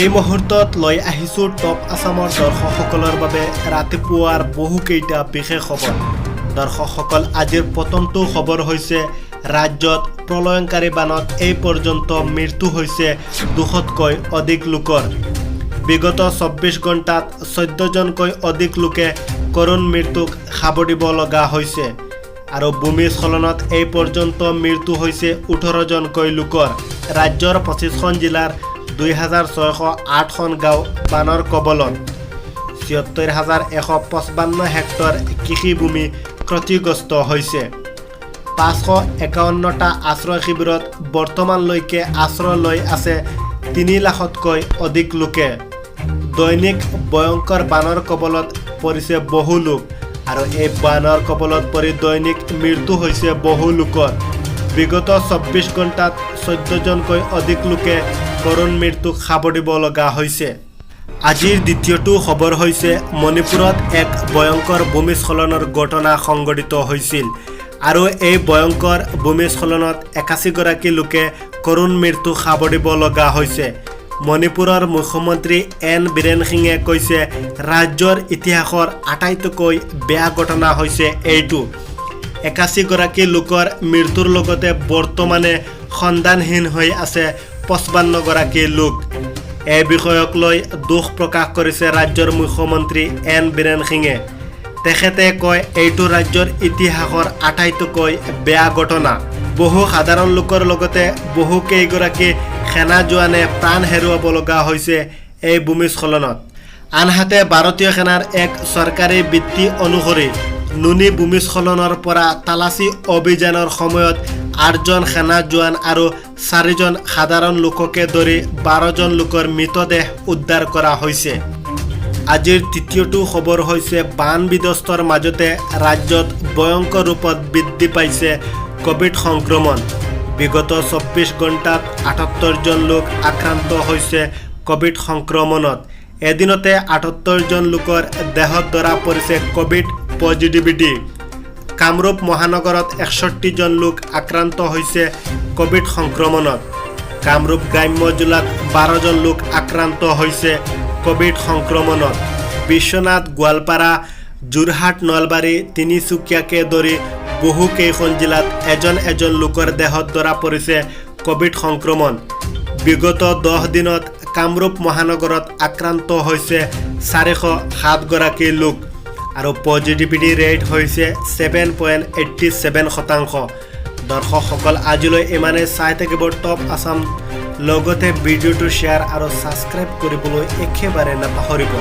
এই মুহূৰ্তত লৈ আহিছোঁ টপ আছামৰ দৰ্শকসকলৰ বাবে ৰাতিপুৱাৰ বহুকেইটা বিশেষ খবৰ। দৰ্শকসকল, আজিৰ প্ৰথমটো খবৰ হৈছে ৰাজ্যত প্ৰলয়ংকাৰী বানত এই পৰ্যন্ত মৃত্যু হৈছে 200তকৈ অধিক লোকৰ। বিগত 24 ঘণ্টাত 14জনকৈ অধিক লোকে কৰুণ মৃত্যুক সাৱটিব লগা হৈছে আৰু ভূমিস্খলনত এই পৰ্যন্ত মৃত্যু হৈছে 18জনকৈ লোকৰ। ৰাজ্যৰ 25খন জিলাৰ 2608খন গাঁও বানৰ কবলত। 76,155 হেক্টৰ কৃষিভূমি ক্ষতিগ্ৰস্ত হৈছে। 551টা আশ্ৰয় শিবিৰত বৰ্তমানলৈকে আশ্ৰয় লৈ আছে 3 লাখতকৈ অধিক লোকে। দৈনিক ভয়ংকৰ বানৰ কবলত পৰিছে বহু লোক আৰু এই বানৰ কবলত পৰি দৈনিক মৃত্যু হৈছে বহু লোকৰ। বিগত 24 ঘণ্টাত 14জনকৈ অধিক লোকে কৰুণ মৃত্যুক সাৱটিব লগা হৈছে। আজিৰ দ্বিতীয়টো খবৰ হৈছে মণিপুৰত এক ভয়ংকৰ ভূমিস্খলনৰ ঘটনা সংঘটিত হৈছিল আৰু এই ভয়ংকৰ ভূমিস্খলনত 81গৰাকী লোকে কৰুণ মৃত্যু সাৱটিব লগা হৈছে। মণিপুৰৰ মুখ্যমন্ত্ৰী এন বীৰেন সিঙে কৈছে, ৰাজ্যৰ ইতিহাসৰ আটাইতকৈ বেয়া ঘটনা হৈছে এইটো। 81গৰাকী লোকৰ মৃত্যুৰ লগতে বৰ্তমানে সন্ধানহীন হৈ আছে 55গৰাকী লোক। এই বিষয়ক লৈ দুখ প্ৰকাশ কৰিছে ৰাজ্যৰ মুখ্যমন্ত্ৰী এন বীৰেন সিঙে। তেখেতে কয়, এইটো ৰাজ্যৰ ইতিহাসৰ আটাইতকৈ বেয়া ঘটনা। বহু সাধাৰণ লোকৰ লগতে বহু কেইগৰাকী সেনা জোৱানে প্ৰাণ হেৰুৱাব লগা হৈছে এই ভূমিস্খলনত। আনহাতে ভাৰতীয় সেনাৰ এক চৰকাৰী বিবৃতি অনুসৰি নুনি ভূমিস্খলনৰ পৰা তালাচী অভিযানৰ সময়ত আঠজন সেনা জোৱান আৰু চাৰিজন সাধাৰণ লোককে ধৰি 12জন লোকৰ মৃতদেহ উদ্ধাৰ কৰা হৈছে। আজিৰ তৃতীয়টো খবৰ হৈছে বান বিধ্বস্তৰ মাজতে ৰাজ্যত ভয়ংকৰ ৰূপত বৃদ্ধি পাইছে ক'ভিড সংক্ৰমণ। বিগত 24 ঘণ্টাত 78জন লোক আক্ৰান্ত হৈছে ক'ভিড সংক্ৰমণত। এদিনতে 78জন লোকৰ দেহত ধৰা পৰিছে ক'ভিড পজিটিভিটি। কামৰূপ মহানগৰত 61জন লোক আক্ৰান্ত হৈছে ক'ভিড সংক্ৰমণত। কামৰূপ গ্ৰাম্য জিলাত 12জন লোক আক্ৰান্ত হৈছে ক'ভিড সংক্ৰমণত। বিশ্বনাথ, গোৱালপাৰা, যোৰহাট, নলবাৰী, তিনিচুকীয়াকে ধৰি বহু কেইখন জিলাত এজন এজন লোকৰ দেহত ধৰা পৰিছে ক'ভিড সংক্ৰমণ। বিগত 10 দিনত কামৰূপ মহানগৰত আক্ৰান্ত হৈছে 407গৰাকী লোক আৰু পজিটিভিটি ৰেট হৈছে 7.87%। দৰ্শকসকল, আজিলৈ ইমানেই। চাই থাকিব টপ আছাম, লগতে ভিডিঅ'টো শ্বেয়াৰ আৰু ছাবস্ক্ৰাইব কৰিবলৈ একেবাৰে নাপাহৰিব।